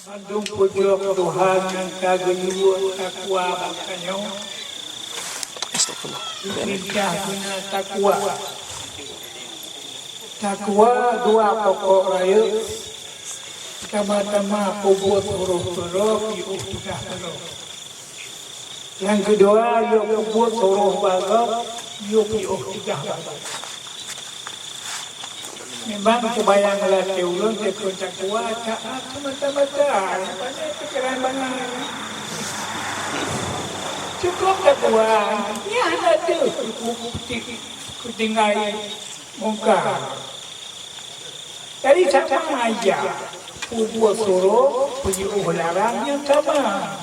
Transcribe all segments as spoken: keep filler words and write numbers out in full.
Bandum pujoe Tuhan nyang ka geuyue takwa bak tanyoe. Astagfirullah. Perintah guna takwa. Takwa dua pokok rayeuk. Pertama-tama peubuet uroe-uroe, piôh tugaih uroe. Nyang keudua, yue peubuet uroe bagoe, yue piôh tugaih bagoe. Memang teubayang lam até ulôn, takwa, taát semata-mata, hana pikiran bangai. Cukup takwa, nyan hana deuh kutinggai mungkar. Jadi sama aja, peubuet suroh, peujiôh larang nyang sama.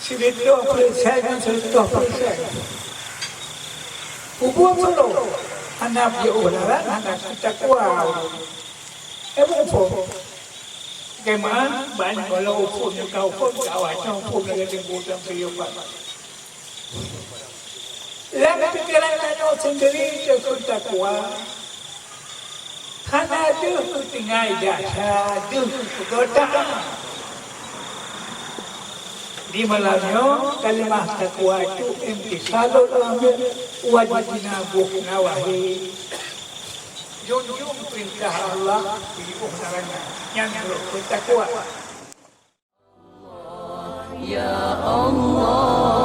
Sireutôh persen ngon sireutôh persen. Peubuet suroh, hana peujiôh larang, hana takwa. Eh, muphom. Bagaimana? Banyak kalau hukum yang kau hukum, kau aja hukum yang ada hukum yang serius. Lam pikeran tanyoe sendiri teuh keu takwa. Hana deuh keu tinggai jasa, deuh keu taát. Di malam nyoe, kalimah takwa itu imtisalul awamir wa jtinabu nawahi. Junjung perintah Allah, piôh larangan. Nyan keu takwa. Ya Allah.